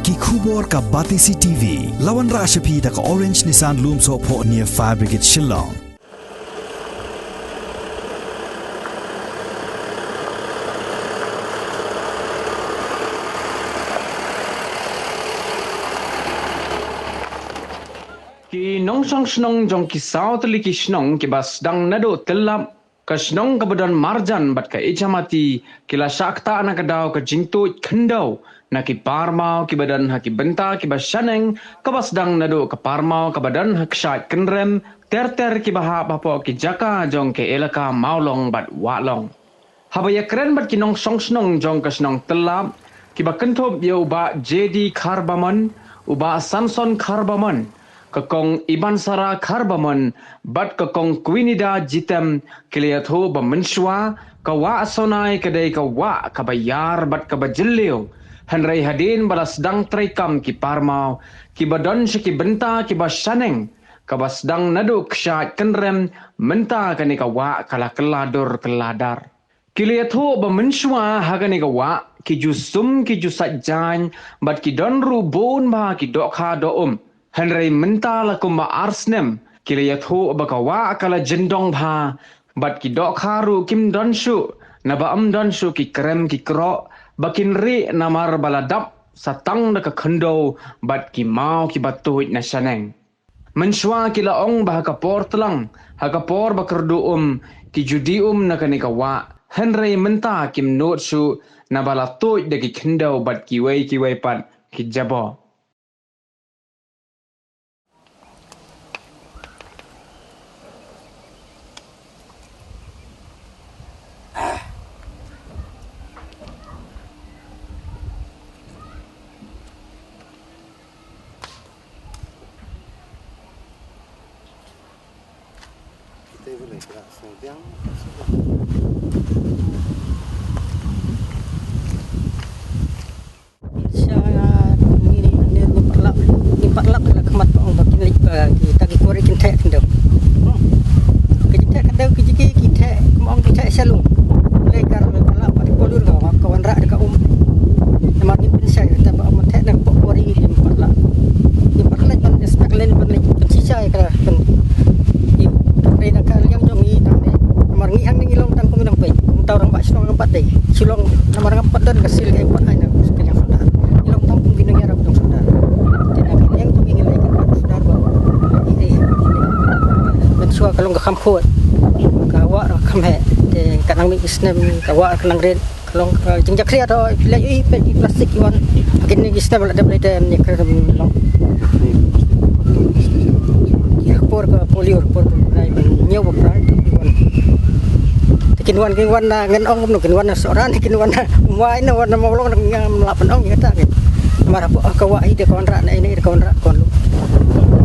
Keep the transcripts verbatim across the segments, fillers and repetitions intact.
Ki khubor ka Batesi T V. La wanrah sha phi da ka Orange Nissan Lumsohphoh near Fire Brigade Shillong. Ki nongshong shnong jong ki saw tylli ki shnong kiba sdang naduh Tyllap, ka shnong kaba don marjan bad ka Ichamati, ki la shah ktah na ka daw ka jingtuid khyndew na ki parmaw kiba don ha ki bynta kiba shaneng, kaba sdang naduh ka parmaw kaba don ha Kshaid Kynrem, ter ter kiba hap hapoh ki jaka jong ka elaka Mawlong bad Wahlong. Haba ïakren bad ki nongshong shnong jong ka shnong Tyllap, kiba kynthup ïa u Bah J D Kharbamon, u Bah Samson Kharbamon, ka Kong Ibansara Kharbamon bad ka Kong Quinida Jitem, ki la ïathuh ba mynshuwa ka wah Sonai ka dei ka wah kaba ïar bad kaba jylliew. Hynrei hadien ba la sdang treikam ki parmaw kiba don sha ki bynta kiba shaneng, kaba sdang naduh Kshaid Kynrem, mynta kane ka wah ka la kylla dur kylla dar. Ki la ïathuh ba mynshuwa ha kane ka wah ki ju sum, ki ju sait jaiñ bad ki don ruh bun bha ki dohkha doh um. Hynrei mynta la kumba ar snem ki la ïathuh ba ka wah ka la jyndong bha bad ki dohkha ruh kim don shuh, naba ym don shuh ki krem ki kroh ba kin rieh namar ba la dap sa tang da ka khyndew bad ki maw kiba tuid na shaneng. Mynshuwa ki la ong ba ha ka por tlang, ha ka por ba kyrduh um, ki ju die um na kane ka wah. Hynrei mynta kim nud shuh naba la tuid da ki khyndew bad kiwei kiwei pat ki jaboh. Sha ngi, ngi, ngi pat lap, ngi pat lap la khmat ba ong ba kin leit ba kita ki kwari kin theh khyndew. Hmm. Ki theh khyndew ki jiki ki theh, ma ong ki theh shalung. Lei kar lei pat lap ba ki polur ka, ka wanrah da ka um. Namar ngi pynshai ta ba ong theh na ka kwari ngi pat lap. Ngi pat leit ban inspect lei ban leit pynshai ka pyn. Ngi dei na ka liang jong ngi tang ne. Namar ngi hangne ngi long tang kum nang peit. Kum tau rangbah shnong ngam pat dei. Shu long namar ngam pat don ka sil ka em pat ai na ka liang sordar. Ngi long tang kum ki nongïarap jong sordar. Te na ka liang jong ngi ngi lei ka sordar ba. Ei, ei. Mynshuwa ka long ka kham khot. Ka wah ka kham heh. Te ka nang mih ki snem ka wah ka nang rit. Ka long ka jingjakhlia to phi leit ïohi peit ki plastik ki wan. Kine ki snem la dep lei te em ne ka long. Ki por ka polio, por ka prai ban ñiew ba prai ki wan. Te kin wan, kin wan na ngan ong kumno, kin wan na Sohra ne kin wan na Umwai ne wan na Mawlong ne ngam lah ban ong ïa kata ne. Namar hapoh ka wah hi te ka wanrah na ine te ka wanrah ka wan lu.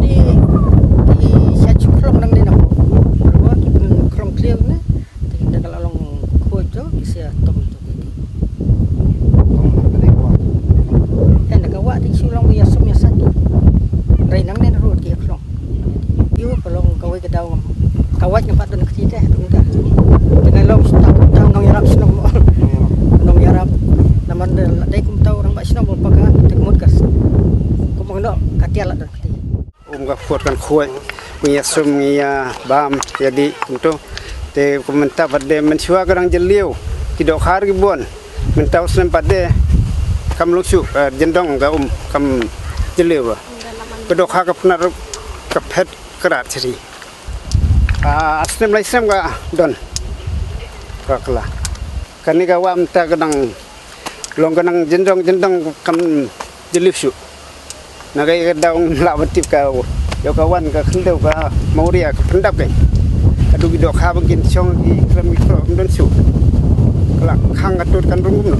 Ni ki sha shu khlong nangne na hapoh. Ruh ki pyn khlong clear ne. Te da ka la long khuid to ki sia tong to. Tong na ka dei ka wah. Kan da ka wah te shu long ïa sum ïa sat. Rei nangne na ruh ki khlong. Ïoh ka long kawei ka daw ngam. Ka wah ngam pat don kti te, don ka. Te ka long shu tang, tang nongïarap shnong mo. Nongïarap. Namar da la dei kum tau rangbah shnong mo paka te ka mut ka. Kum ngno ka tiar la don kti. Um ka khot kan khot, ngi ïa sum, ngi ïa bam, ïa dih kumto. Te kum mynta pat de mynshuwa ka dang jylliew, ki dohkha ki bun. Mynta u snem pat de kam long shuh, eh, jyndong ka um kam jylliew ba. Ka dohkha ka pynat ka phet ka rat sri. Ah, snem lai snem ka don. Ka kla. Kane ka wah mynta ka dang long ka nang jyndong jyndong kam jylliew shuh. Na ka ïa ka daw ngam lah ban tip ka ïa ka wan ka khyndew ka mawria ka pyndap ka. Ka dei ki dohkha ba kin shong ki khlem ki khlem don shuh. Ka la khang ka tut kan rung kumno.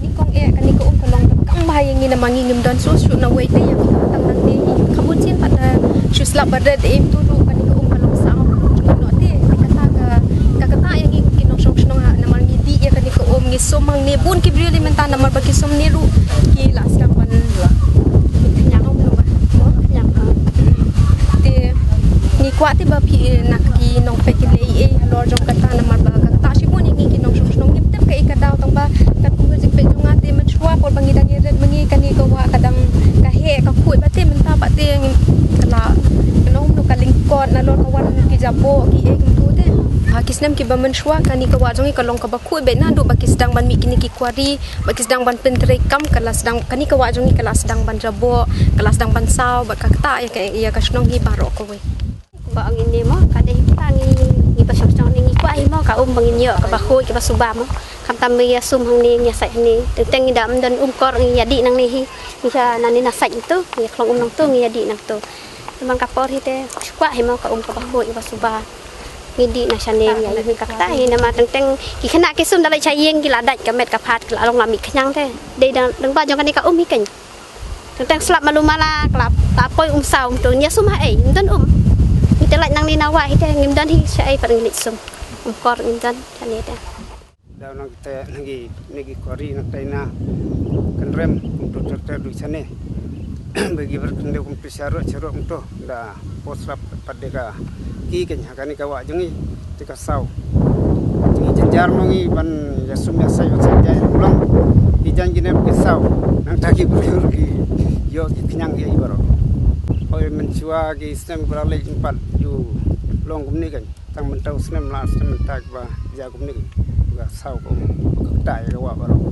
Nyngkong eh, kane ka um ka long ka kam bha ïa ngi namar ngi ngim don shuh shuh na wei te ïa ngi, tang nang te ngi ka bun sien pat da shu slap ba red, em tu ruh kane ka um ka long saw jingmut noh te. Kata ka, ka kata ïa ngi ki nongshong shnong ha, namar ngi dih ïa kane ka um, ngi sum hangne, bun ki briew lei mynta namar ba ki sum ne ruh ki la sdang ban khñiang, um, ba khñiang ha. Te ngi kwah te ba phi, eh, na ki nongpeit ki lei ei halor jong kata, namar ba ka kata shibun ïa ngi ki nongshong shnong ngim tip kaei ka daw, tang ba katkum ka jingpeit jong nga te mynshuwa por ba ngi dang ïarit ma ngi kane ka wah ka dang ka heh ka khuid ba te mynta ba te ngim ka la, nong no ka lyngkot nalor ka wan ki jaboh ki ei kumtu te. Ha ki snem kiba mynshuwa kane ka wah jong ngi ka long kaba khuid beit naduh ba ki sdang ban mih kine ki kwari, ba ki sdang ban pyntreikam, ka la sdang, kane ka wah jong ngi ka la sdang ban jaboh, ka la sdang ban saw, bad ka ktah ïa ka, ïa ka shnong hi baroh kawei. Ba ngi ne mo, ka dei kita ngi, ngi ba shong shong ne ngi kwah hi mo, ka um ba ngin ïoh kaba khuid kaba suba mo. Khamtam ba ngi ïa sum hangne, ngi ïa sait hangne. Teng teng ngi da ym don um kor, ngi ïa dih nangne hi. Ngi ïa nangne na sait nangtu, ngi ïa khlong um nangtu, ngi ïa dih nangtu. Te man ka por hi te, shu kwah hi mo ka um kaba khuid kaba suba. Ngi dih na shane ngi ïa ïoh hi ka kata hi, namar teng teng ki khynnah ki sum da leit sha ïing ki la dait ka met ka phad, ki la long la mih khñiang te. Dei dang, dang ba jong kane ka um hi keiñ. Teng teng slap malu mala, ka la ta poi um saw um tu, ngi ïa sum ha ei, ym don um. Ngi te lait nangne na wah hi te, ngim don hi sha ei pat ngi leit sum. Um kor ngim don shane te. Daw nang te nang ki, nang ki kwari nang te na kynrem kumto ter ter du shane. Ba ki bar kynrem kumto sharok sharok kumto da por slap pat de ka ki keiñ ha kane ka wah jong ngi te ka saw. Te ngi jynjar mo ngi ban ïa sum ïa sait ïa sait jaiñ long. Ki jaiñ ki ne ki saw. Nangta ki briew ki ïoh ki khñiang ïa i baroh. Hooid mynshuwa ki snem ba la leit pat ju long kumne keiñ. Tang mynta u snem la snem mynta ba jia kumne ka saw ka um ka ktah ïa ka wah baroh.